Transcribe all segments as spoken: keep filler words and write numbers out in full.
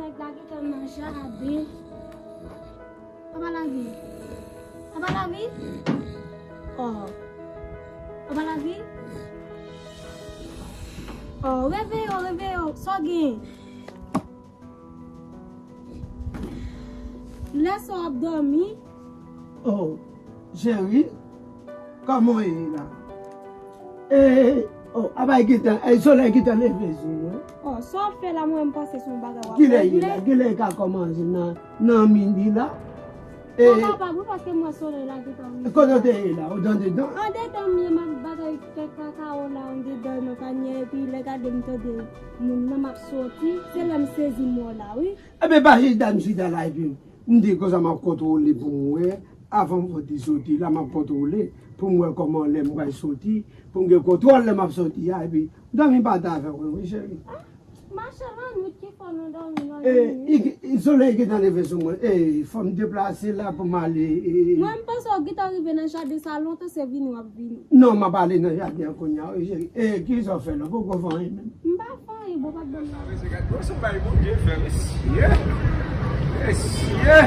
Nèg la gentan nan jaden. Papa Lavi. Papa Lavi? Oh. Papa Lavi? Oh, reveye w, reveye w. Sa w gen? Lè sa w ap dòmi? Oh, cheri, kòman w ye la? E, oh, a bay gentan, e, solèy gentan leve sou mwen. Oh, sa w ap fè la, mwen, m panse se yon bagay w ap fè. Kilè ye la? Kilè e ka kòmanse nan, nan midi la? E, non, papa, wi, paske m wè solèy la gentan rive. Kote w te ye la? Ou t andedan? Andedan m ye, m ap bagay fè kakao la, andedan nan panye, epi lè gade m tande moun nan m ap soti, se lè m sezi m wè w la, wi. Ebyen, pa chita, m chita la, epi m di konsa m ap kontwole pou m wè, avan m fòti soti la, m ap kontwole pou m wè kòman lè m pral soti, pou m gen kontwòl lè m ap soti a, epi dòmi pa ta avè w, wi, cheri. Ah, mache lannwit ki fè nou dòmi lannwit. E, i, i, solèy gentan leve sou mwen. E, fò m deplase la pou m ale, e. Mwen, m panse w gentan rive nan jaden sa lontan, se vini w ap vini. Non, m ap ale nan jaden an kounye a, wi, cheri. E, kisa w fè la? Poko fè anyen menm. M pa fè anyen, bon, pa t ban m la. Mesye, gad gwo souvay Bondye fè, mesye. Mesye.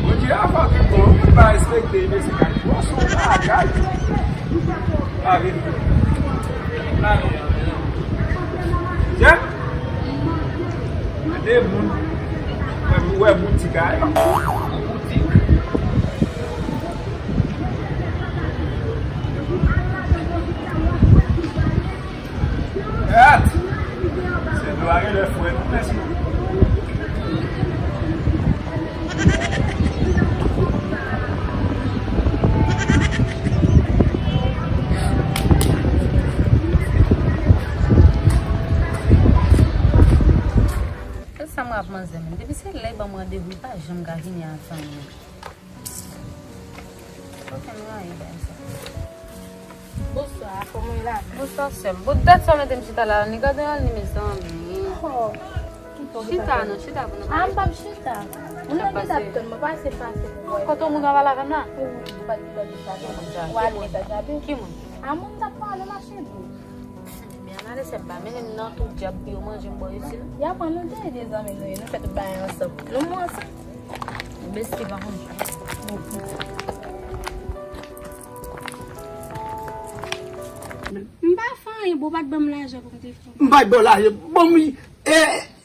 Bondye a fò ki bon, moun pa respekte, mesye, gad gwo souvay, gad. Lavi. Lavi. Tchè. Gade moun. Wè, wè boutik a, boutik. Gad! Se dlo a genlè fre tou, mesye. Kisa m ap manzè menm? Depi se lè ban m randevou, li pa janm ka vini a tan, non. Okenn rayi bay sa. Bonswa, kòman w ye la? Bonswa, sè m. Bon, dat sa w mete m chita la, ni gade al ni mezanmi. Oh. Chita non, chita pou nou pale. Ah, m p ap chita. Moun nan ki t ap tann mwen, pase, pase pou wè. Kote moun nan pale avè m la? Wi, ou pa t gen tan di sa non. Ou al gen tan jape. Ki moun? Ah, moun t ap pale mache dou. Men ann ale sè m pa mennen m nan tou dyab pou yo manje m bò isit. Y ap pran nou de, de zanmi nou ye, nou fè tout bagay ansanm. Nou mou ansanm. Besti pa konn. M pa fè anyen, bon, ou pa t ban m lajan pou m te fè. M pa t ba w lajan. Bon, wi, e,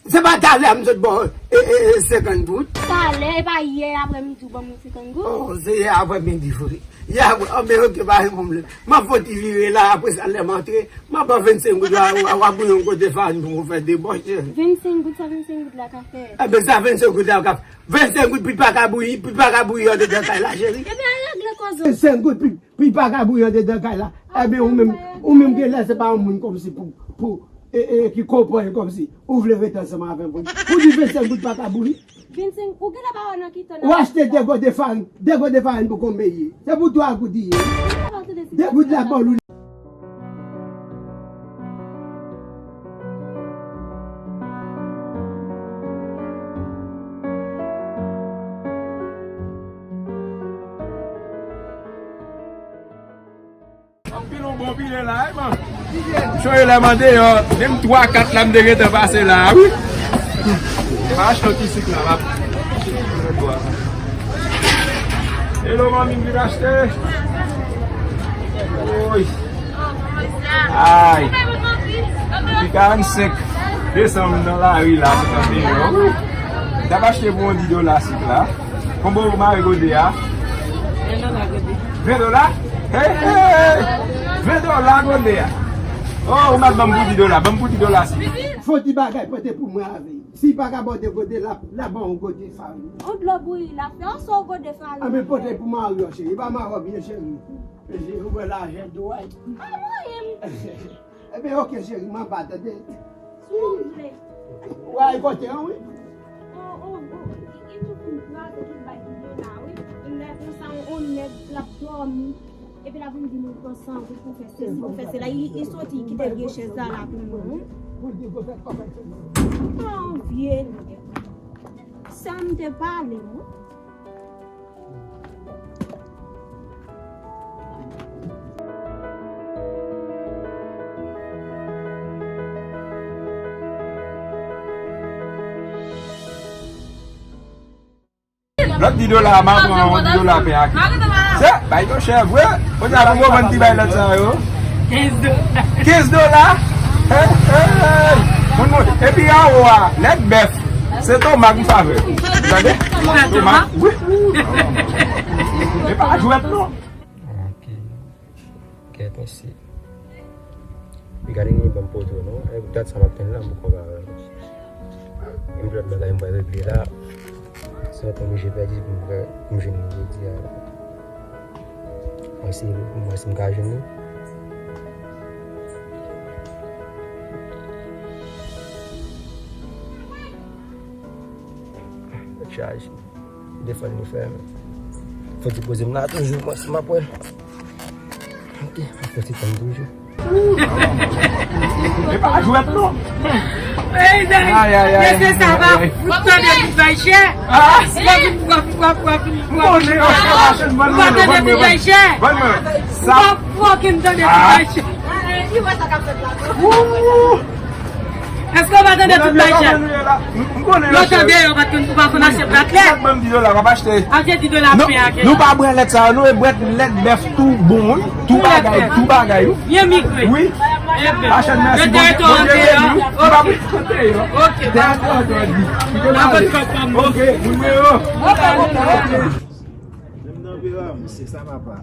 se pa talè a m sot ba w, e, e, e, senkant goud? Talè, e pa yè aprèmidi ou ban m yon senkant goud? Oh, se yè aprèmidi vre. Yè aprè, oh, men oke, pa gen pwoblèm. M ap fè yon ti vire la, apre sa, lè m antre, m ap ba w vennsenk goud la, w a, w a bouyi yon kote farin pou mwen fè de bò, cheri. Vennsenk goud, sa vennsenk goud la ka fè? Enben, sa vennsenk goud la ka fè. Vennsenk goud, pi pa ka bouyi, pi pa ka bouyi andedan kay la, cheri. Ebyen, al regle koze w. Vennsenk goud, pi, pi pa ka bouyi andedan kay la. Ebyen, ou menm, ou menm genlè, se pa yon moun kòmsi pou, pou, e, e, ki konprann kòmsi ou vle rete ansanm avè m pou, pou di vennsenk goud pa ka bouyi. Vennsenk, ou genlè pa wè nan ki tan n ap viv la. Ou achte de gode farin, de gode farin pou konbyen ye? Se pou twa goud li ye. De goud la bòl ou. Anpil yon bon pile la, wi, man. Cho yo lè m andeyò, menm twa kat la m te gentan pase la, wi. M achte yon ti sik la, m ap. Hello, manmi, m vin achte. Oy. Ay. Depi karannsenk desanm nan lari la, se tande yo. M t ap achte pou yon di dola sik la. Konbyen ou mare gode a? Ven dola gode. Ven dola? Hey, hey, hey. Ven dola gode a. Oh, ou mèt ban m pou di dola. Ban m pou di dola sik. Fò ti bagay pote pou mwen avè. Si pa ka pote gode la, la ban yon gode farin. On dlo bouyi la, fè yon so gode farin. Anben pote pou mari w, cheri. Pa mari w byen, cheri. Mesye, ou wè lajan dwòl. Pa mari m. Ebyen, oke, cheri, m anba, tande. Si w vle. Ou al kote an, wi. Oh, oh, oh, li, li tou fin kraze tout bay ki gen la, wi. Lè konsa, on nèg l ap dòmi. Epi l ap vin di moun pran san goud pou fè sesi, pou fè sela. Li, li soti, kite vye chèz la la pou mwen, wi. Oh, vye nèg. Sa m te pale, wi. Lòt di dola, m a pran yon di dola pen ak. Se, bay yo chè vre. Kounye a pou m konprann ti bay lòt sa yo. Kenz dola. Kenz dola? Hey, hey. Moun, moun. Epi anwo a, lèt bèf. Se tomak m favè. Tande? Tomak. Wi. E pa jwèt non. Ok. Kèt, mesye. Gade, li ban m poto non. E dat sa m ap tann la, m poko ka wè. Yon lòt bagay m pral regle la. Se lòt mwen oblije pèdi pou m fè, pou m jwenn li jodi a la. Mwen si, mwen si m ka jwenn li. Chaje. Defann li fè. Fò ti poze m la toujou, mwen si m ap wè. Ok, fò ti tann toujou. E pa jwèt non. Ay, ay, ay. Mesye, sa va fout tande tout bay chè. Ah. Wap, wap, wap, wap, wap. Ou pa tande tout bay chè. Sa. Wap fucking tande tout bay chè. Wou. Èske w pa tande tout bay chè? Yo tande yo, paske ou pa konn achte plat lè. Achte di dola pen ake. Nou pa bwè lèt sa yo, nou e bwè lèt bèf tou bon, wi. Tou bagay, tou bagay, wi. Byen migre. Wi. Achèn, mèsi, Bondye beni w. Ou pa bwè lèt yo. Ok. Dakò, ok. Ok, moun mwen yo. Menm nan vye la, misye, sa papa.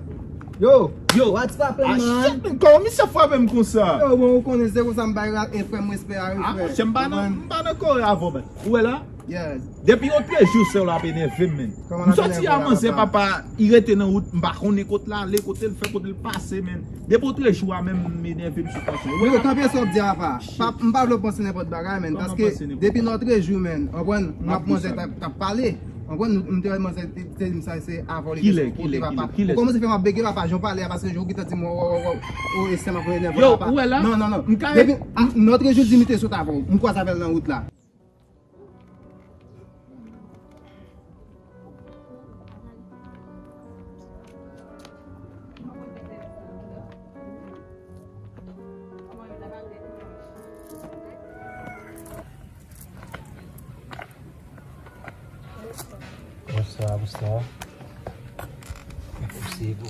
Yo, yo, what's poppin', man? Kòman misye frape m konsa? Yo, bon, ou konnen se konsa m bay e frè m respè a, wi, frè. Ah, monchè, m pa nan, m pa nan kò avè w, man. Ou wè la? Yes. Depi otrejou, sè w la ap enève m, man. M sòti a manzè, papa, li rete nan wout, m pa konnen kote l ale, kote l fè, kote l pase, man. Depi otrejou a menm, m enève m sou fason. Ou wè la? Yo, kanpe sa w ap di a, papa. M pa vle w panse nenpòt bagay, man, paske depi nan otrejou, man, w konprann, m ap manzè t ap, t ap pale. Konprann, nou, m te wè manzè te, te di m sa, se avan li te sou kote papa. Ou kòmanse fè m ap bege papa, jan w pale a, paske jan w gentan di m, o, o, o, o, e sè m ap enève papa. Yo, ou wè la? Non, non, non. Depi, m, nòt rejou di m li te sot avè w. M kwaze avè l nan wout la. Bonswa, bonswa. Mèsi pou.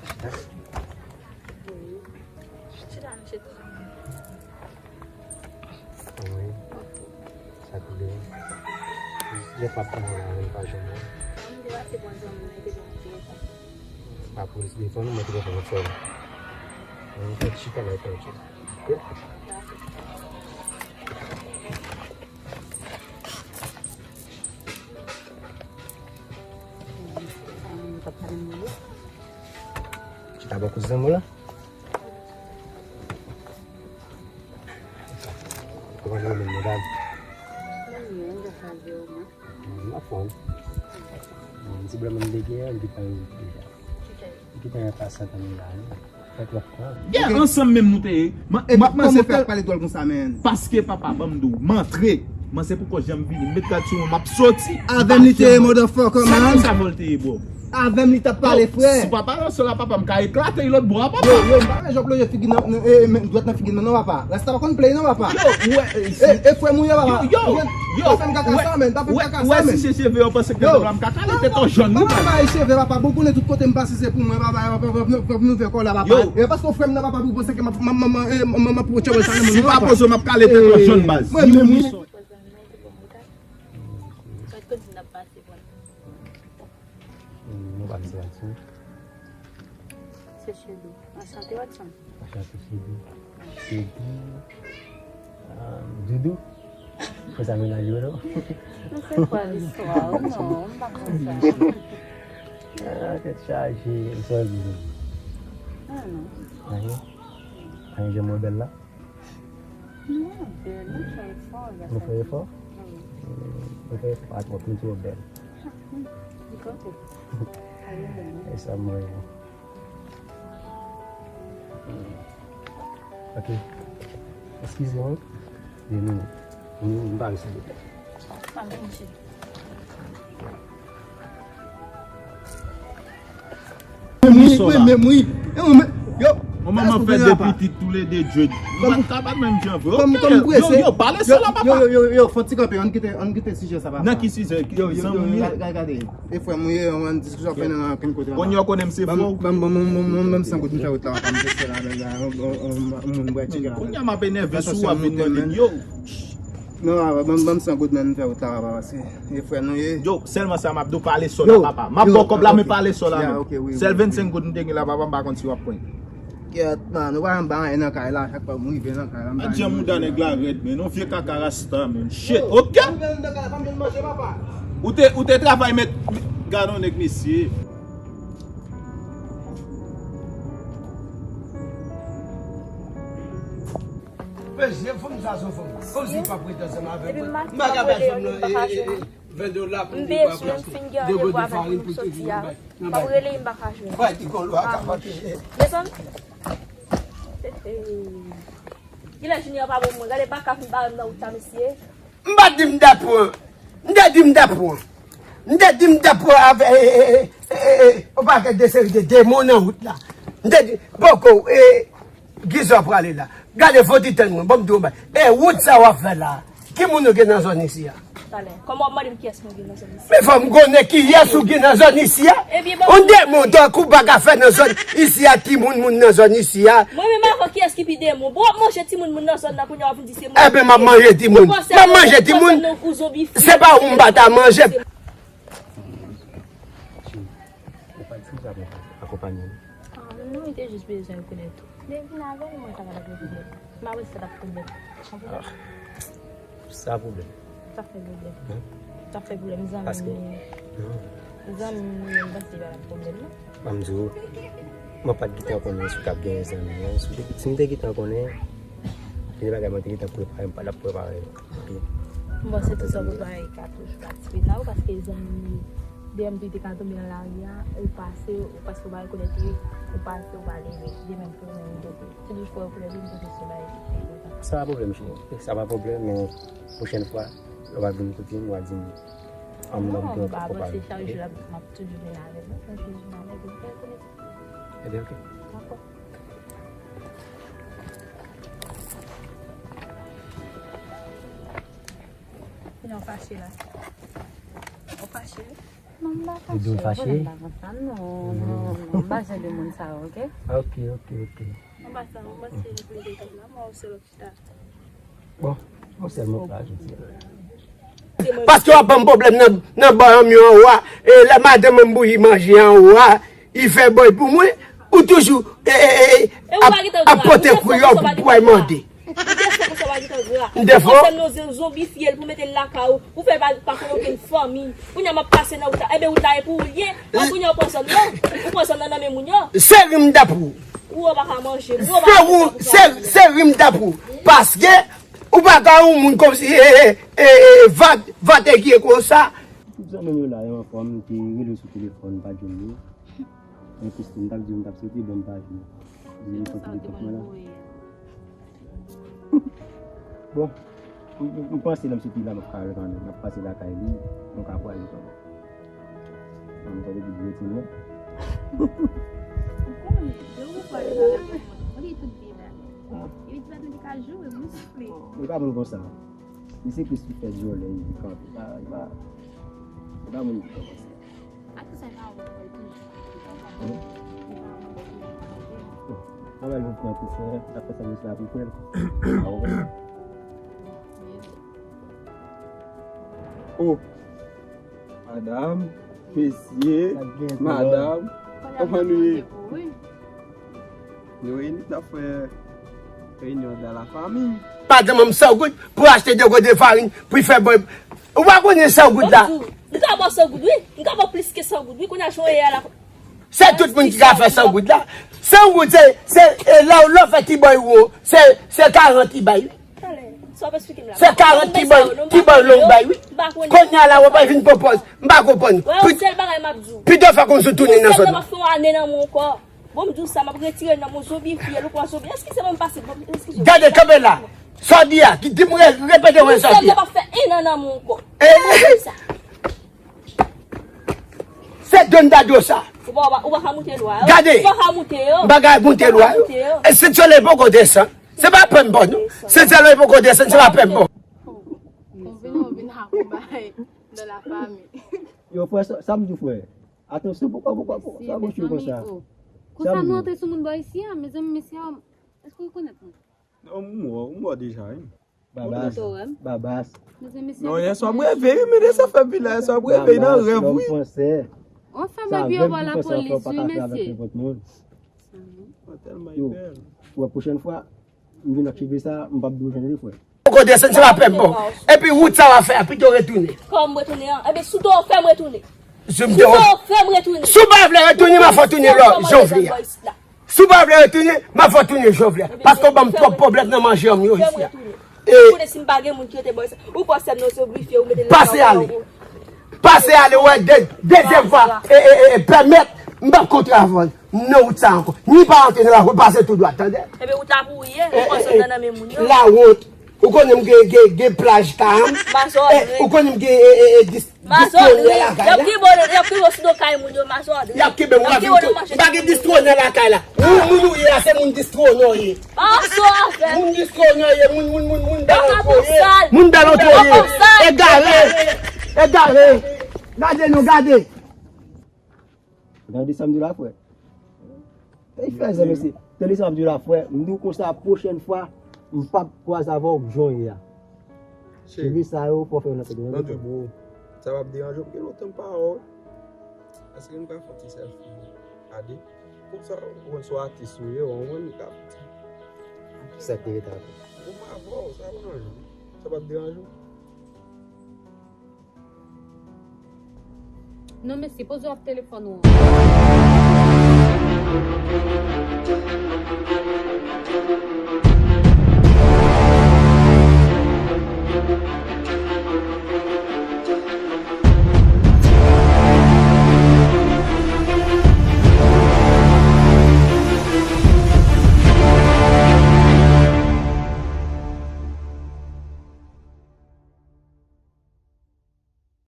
Chita. Chita, chita. Wi. Sa koule. Lè m ap pran la, menm pa janm wè. Mwen te pase pran zanmi mwen, te pran ti repa. Apolis defann ou, mwen te pran fè l. Mwen fè chita la, fè l. Ok? Chita bò kote zanmi w la. Kòman nou menm medam? M anfòm. Yon ti blan menm de gen, m gentan, m gentan pase tann la. Fè twòp tan. Yeah, ansanm menm nou te ye. M ap manzè fè pale dwòl konsa, man. Paske papa, ban m di w, m antre. Man, se poukò jan m vini, m met gad sou mwen, m ap soti. Avè m li te ye, motherfucker, man. Sa ki sa vòl te ye, bro? Avè m li t ap pale, frè. Si papa nan sòl la, papa, m ka eklate l lòt bò a, papa. Yo, yo, m pa renmen jan w plonje figi nan, nan, eh, men dwèt nan figi m nan, non, papa. Rasta pa konn play, non, papa. Yo, ou wè, eh, eh, frè m ou ye, papa. Yo, yo, pa fè m kaka sa, man. Pa fè m kaka sa, man. Ou wè si se cheve yo panse ke m ka kale tèt ou jòn, wi, papa. Papa, bay cheve, papa. Bon, konnen tout kote m pase, se pou mwen, papa. Fòk nou fè kò la, papa. Yo. E paske w frè m nan, papa, pou panse ke m ap, m ap, m ap, eh, m ap, m ap pran tchòbòl sa nan moun, non, papa. Si pa poze, m ap kale tèt ou jòn, baz. Mwen menm, wi. Sa k di n ap pase, bon. Hmm, nou pa di sa, ti. Se Chedou. Anchante, Watson. Anchante, Chedou. Chedou. Ah, Doudou. Fè sa menaj yo, non? Nou se kwa listwa, non, m pa konn sa. Ah, tèt chaje, m sòti. Ah, non. Anyen? Anyen, jan mwen bèl la? Nou fè efò? Wi. Nou fè efò? Pa twòp, nou twò bèl. Li kanpe. E sa mwen. Ok. Eskize mwen. De minit. M pa resi de. Pa menm chen. Menm wi, menm wi. Yo, men, yo. Yon manman fè de pitit toulede dread. Nou pa t ka bat menm jan vre. Ok, yo, yo, pale sa la, papa. Yo, yo, yo, yo, fon ti kanpe, ann kite, ann kite sijè sa, papa. Nan ki sijè? Ki zanmi m ye? Gade, gade. E frè m ou ye, yon diskisyon ap fè nan ankenn kote, papa. Kounye a w konnen m se frè w. Ban m, ban m, ban m, ban m, ban m san goud m fè wout la, papa, m se la, la, la, yon, yon, yon, yon moun bwè tcheke la. Kounye a m ap enève sou ou, ap vin mande m, yo. Non, papa, ban m, ban m san goud, man, m fè wout la, papa, paske e frè nou ye. Yo, sèlman sa m ap di w, pale sò la, papa. M ap ba w kòb la, men pale sò la, men. Sèl vennsenk goud m te gen la, papa, m pa konn si w ap pran. Kèt, man, nou pa janm bay anyen nan kay la, chak fwa m rive nan kay la, m bay. Adje mouda nèg la rèd, men, yon vye kaka rasta, men. Shit, ok? Ou te, ou te travay met, gade yon nèg, mesye. Mesye, fanm sa se fanm. Kòmsi pa prete ansanm avè mwen. M pa ka bay fanm nan, e, e, e, ven dola pou m bezwen fin gen randevou avèk moun m soti a. M ap rele, m pa ka jwenn. Bay ti kòlwa a ka pati. Mezanmi. Kilè Junior pa bon mwen? Gade baka fin bare m nan wout la, mesye. M pa di m t ap pran. M te di m t ap pran. M te di m t ap pran avè, e, e, e, e, e, yon pakèt de seri de demon nan wout la. M te di, poko, e, Gizo prale la. Gade, fò ti tann mwen, ban m di w yon bagay. E wout sa w ap fè la, ki moun ou gen nan zòn isi a? Talè. Kòman w ap mande m kiyès mwen gen nan zòn isi a? Men fò m konnen kiyès ou gen nan zòn isi a. Yon demon tankou w pa ka fè nan zòn isi a, timoun moun nan zòn isi a. Mwen menm avè w kiyès ki pi demon? Bon, w ap manje timoun moun nan zòn nan, kounye a w ap vin di se mwen. Enben, m ap manje timoun. M ap manje timoun. Se pa ou m pa ta manje. Ou pa di sa pou akonpanye nou? Ah, non, li te jis bezwen rekonèt ou. Men vin avè l, mwen ka pale ak li. M pa wè si sa t ap pwoblèm. Sa pwoblèm? Ah. Sa pwoblèm? Sa fè pwoblèm. Sa fè pwoblèm, zanmi m li ye. Zanmi m li ye, m panse li pa t ap pwoblèm, non. Ban m di w, mwen pa t gentan konnen si w t ap genyen zanmi, non. Si w te, si m te gentan konnen, gen de bagay mwen te gentan prepare, m pa t ap prepare yo. Ok. M panse tout sa w prepare ka toujou patisipe nan ou, paske zanmi m li, depi te ka tonbe nan lari a, ou pase, ou paske ou pa rekonèt li, ou pase, ou pa leve, de menm pou menm kote. Se toujou fò rekonèt li, m panse se bagay ki enpòtan. Sa pa pwoblèm, cheri. Sa pa pwoblèm, men pwochèn fwa, lè w ap vin kote m, w a di m, an m nan bouton an pa pale. Non, m pa panse chak jou la, m ap toujou vin avè w, non. Yon jou vin avè w, ou fè rekonèt. Ebyen, ok. Dakò. Kounye a w fache la. Ou fache, wi. Non, m pa fache. Ou di w fache? Pwoblèm pa konsa, non, non, non. M pa jan de moun sa yo, ok? Ok, ok, ok. M pa sa, m panse li vle degaje la, mwen se lòt chita. Bon, bon, sèlman pa jodi a. Paske w ap ban m pwoblèm nan, nan bò an mwen anwo a, e lè madanm mwen bouyi manje anwo a, li fè bòy pou mwen, ou toujou, e, e, e, ap, ap pote kwiyè pou, pou al mande. Ou defo konsa w pa gentan gra. M defo? Ou pase nan yon zonbifye l pou mete l lakay ou. Ou fè pa, pa konn okenn fanmi. Kounye a m ap pase nan wout la. Enben, wout la e pou ou l ye. Kounye a w pran zòn nan. Ou pran zòn nan nan men moun yo. Se ri m t ap ou. Ou pa ka manje. Ou pa ka fè konsa. Se, se ri m t ap ou. Paske ou pa ka yon moun kòmsi, e, e, e, e, vat, vat e ki e konsa. Tout zanmi m yo la, yo anfòm, m te rele sou telefòn, m pa t jwenn yo. Men Christine, m t ap di w, m t ap soti, bon, m pa jwenn. Li soti de kòk mwen la. Bon, m, m, m panse lè m soti la, m ap ka al kanmenm. M ap pase lakay li, nou ka pwale kanmenm. An, m tande bit rete non. Ou konnen, lè ou pwale kanmenm, ou li tout byen la. Yo di pa tande ka joure, mwen soufle. Li pa bon konsa. Li se plis ki fè djòlè, li kanpe. Li pa, li pa, li pa moun ki kòmanse. Ak sa, li pa bon pou toujou. Bon. Travay nou pran pou fè, sa fè sa, nou se la pou fè. Oh, madam, mesye, madam, kòman nou ye? Nou reyini, n ap fè reyinyon dan la fanmi. Pa demann m san goud pou achte de gode farin pou fè bòy. Ou pa konnen san goud la? M ka ba w san goud, wi. M ka ba w plis ke san goud, wi. Kounye a, jan w ye a la. Se tout moun ki ka fè san goud la. San goud, se, se, e, lè w, lè w fè ti bòy ou, se, se karant li bay, wi. Talè, sa w ap esplike m la? Se karant ti bòy, ti bòy long bay, wi. Kounye a la, w ap vin pran pòz. M pa konprann. Wè, yon sèl bagay m ap di w. Pito fè kòmsi w tounen nan zòn nan. Yon sèl m ap fè yon ane nan men w ankò. Bon, m di w sa, m ap retire nan men w zonbifye l, ou pran zonbi. Eskize mwen, m pase, bon, eskize mwen. Gade kanpe la. Sa w di a, ki di m re-, repete mwen sa w di a. Yon sèl m ap fè en an nan men w ankò. Eh. Mwen di sa. Se Don Dado sa. Ou pa, ou pa ka moute lwa yo. Gade. Ou pa ka moute yo. M pa ka moute lwa yo. Ou pa ka moute yo. E Sentiyole poko desann. Se pa pè m bon, non. Sentiyole poko desann, se pa pè m bon. Ou vin, ou vin ak yon bagay nan la fami. Yo, frè, sa, sa m di, frè. Atansyon, poukwa, poukwa, poukwa, sa bouche konsa? Konsa nou antre sou moun bò isi a, mezanmi, mesye a, èske ou konèt mwen? Non, m wè, m wè deja, wi. Babas, Babas. Non, yè swa m reve, wi, men sa fè pil la, yè swa m reve nan rèv, wi. Yon fèm epi yo ba w lapolis, wi, mesye. Yo, wè, pwochèn fwa, m vin ak cheve sa, m p ap dwe jwenn li, frè. Poko desann, se pa pè m bon. Epi wout sa w ap fè a, pito retounen. Kòman m retounen an? Ebyen, si w te fè m retounen. Si w te fè m retounen. Si w pa vle retounen, m a fè w tounen lò, jan w vle a. Si w pa vle retounen, m a fè w tounen jan w vle a. Paske w ban m twòp pwoblèm nan manje m yo isi a. Ou konnen si m pa gen moun ki rete bò isi a. Ou pran sè m nan se grifye, ou mete l nan kay ou. Pase ale. Pase ale, wè, de, dezyèm fwa. E, e, e, e, pèmèt, m p ap kontre avè w nan wout sa ankò. Ni pa antre nan la, ou pase tou dwat, tande? Ebyen, wout la pou ou ye, ou pran sòt nan men moun yo. Lawont. Ou konnen m gen, gen, gen plaj ka m. Ou konnen m gen, e, e, e, dis, distwonè lakay la. Y ap kenbe w, y ap kenbe w sou do kay moun yo, Masòdri. Y ap kenbe m, m pa gen distwonè lakay la. Moun, moun ou ye a, se moun distwonè w ye. Moun distwonè w ye, moun, moun, moun, moun bèl antre w ye. Moun bèl antre w ye. Egare. Egare. Gade nou, gade. Tande sa m di w la, frè. Tande sa m di w la, frè. M di w konsa, pwochèn fwa, m p ap kwaze avè w jan w ye a. Cheve sa yo, fò w fè yo nan tèt ou. Sa p ap deranje w, gen lontan m pa wè w. Èske m ka fè yon ti sèlfi? Gade. Konsa, ou konn se yon atis ou ye, ou konprann, m ka fè ti. Sa k te rete ankò? Bon, m avè w, sa pa deranje w. Sa p ap deranje w? Non, mesye, poze w ap telefòn ou an.